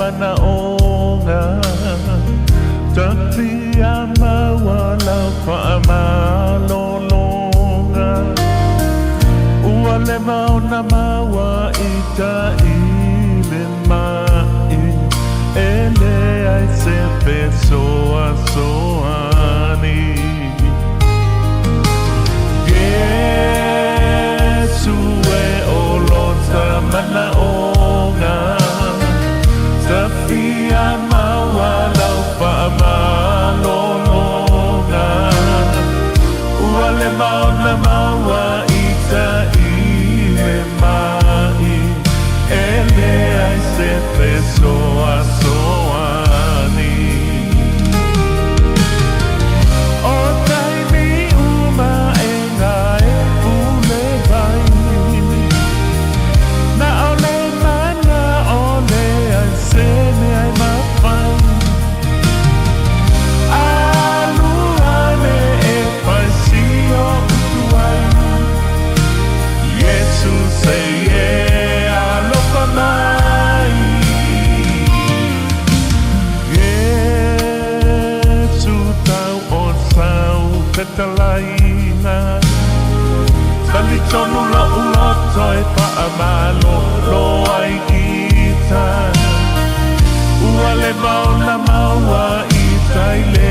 Manaoga Tafia maua lau faamalologa Ua leva ona maua i tai le mai E leai se fesoasoani Iesu e o lota manaoga Tafia maua lau faamalologa Ua leva ona maua i tai le mai E leai se fesoasoani O taimi uma e gae pule vai Na o le mana o le ai se mea e mafai Alu ane e fai si o utu ai Iesu se i e alofa mai Iesu tau o sau fetalaiga Talitonu lo'u loto e faamalolo ai kita Ua leva ona maua i tai le